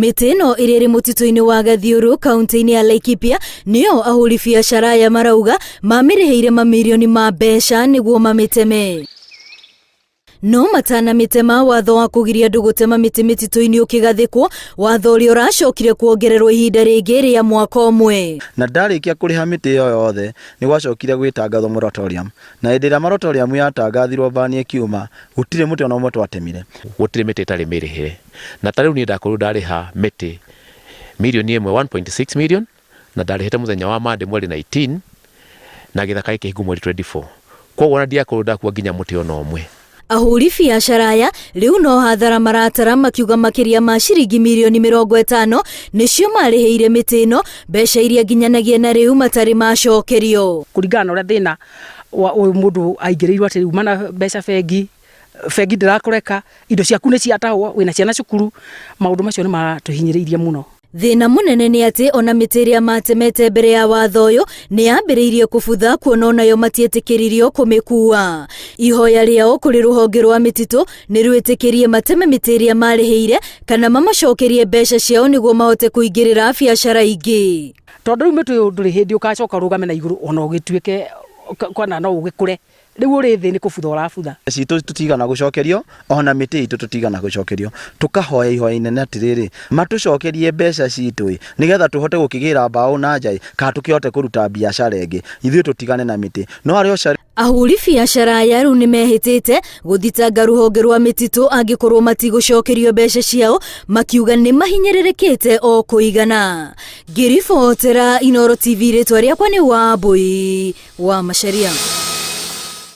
Mĩtĩ ĩno ĩrĩa ĩrĩ mũtitũ-inĩ wa Gathiũrũ kaunti-inĩ ya Laikipia nĩyo ahũri biacara aya marauga mamĩrĩhĩire mamirioni ma mbeca nĩguo mamĩteme. No matanamĩtema, watho wa kũgiria andũ gũtema mĩtĩ mĩtitũ-inĩ ũkĩgathĩkwo, watho ũrĩa ũracokire kuongererwo ihinda rĩngĩ rĩa mwaka ũmwe. Na ndarĩkia kũrĩha mĩtĩ ĩyo yothe, nĩ gwacokire gwĩtangathwo moratorium. Na hĩndĩ ĩrĩa moratorium yatangathirwo ban ĩkiuma, gũtirĩ mũtĩ ona ũmwe twatemire. Gũtirĩ mĩtĩ ĩtarĩ mĩrĩhĩre. Na ta rĩu niĩ ndakorirwo ndarĩha mĩtĩ mirioni ĩmwe, 1.6 million, na ndarĩhĩte mũthenya wa Monday mweri 19 na gĩthaka gĩkĩhingwo mweri 24. Koguo ona ndiakorirwo ndakua nginya mũtĩ ona ũmwe. Ahũri biacara aya rĩu no hathara maratara makiuga makĩria ma ciringi mirioni 50 nĩcio marĩhĩire mĩtĩ ĩno, mbeca iria nginyanagia na rĩu matarĩ macokerio. Kũringana na ũrĩa thĩna wa ũyũ mũndũ aingĩrĩirwo atĩ uma na mbeca bengi, bengi ndĩrakũreka, indo ciaku nĩ ciatahwo, wĩna ciana cukuru, maũndũ macio nĩ matũhinyĩrĩirie mũno. Thĩna mũnene nĩ atĩ ona mĩtĩ ĩrĩa matemete mbere ya watho ũyũ nĩ yambĩrĩirie kũbutha kuona onayo matietĩkĩririo kũmĩkua. Ihoya rĩao kũrĩ rũhonge rwa mĩtitũ nĩ rwĩtĩkĩrie mateme mĩtĩ ĩrĩa marĩhĩire kana mamacokerie mbeca ciao nĩguo mahote kũingĩrĩra biacara ingĩ. Tondũ rĩu mĩtĩ ũyũ ndũrĩ hĩndĩ ũgacoka ũrũgame na igũrũ ona ũgĩtuĩke kana no ũgĩkũre. Rĩu ũrĩ thĩ nĩ kũbutha ũrabutha. Citũ tũtigana gũcokerio, ona mĩtĩ itũ tũtigana gũcokerio. Tũkahoya ihoya inene atĩrĩrĩ, matũcokerie mbeca citũ ĩ, nĩgetha tũhote gũkĩgĩra mbaũ na nja ĩ, kana tũkĩhote kũruta biacara ĩngĩ, ithuĩ tũtigane na mĩtĩ. No arĩa o Ahũri biacara aya rĩu nĩmehĩtĩte gũthitanga rũhonge rwa mĩtitũ angĩkorwo matigũcokerio mbeca ciao, makiuga nĩ mahinyĩrĩrĩkĩte o kũigana. Ngĩribotera Inooro TV, rĩtwa rĩakwa nĩ Wambui wa Macharia.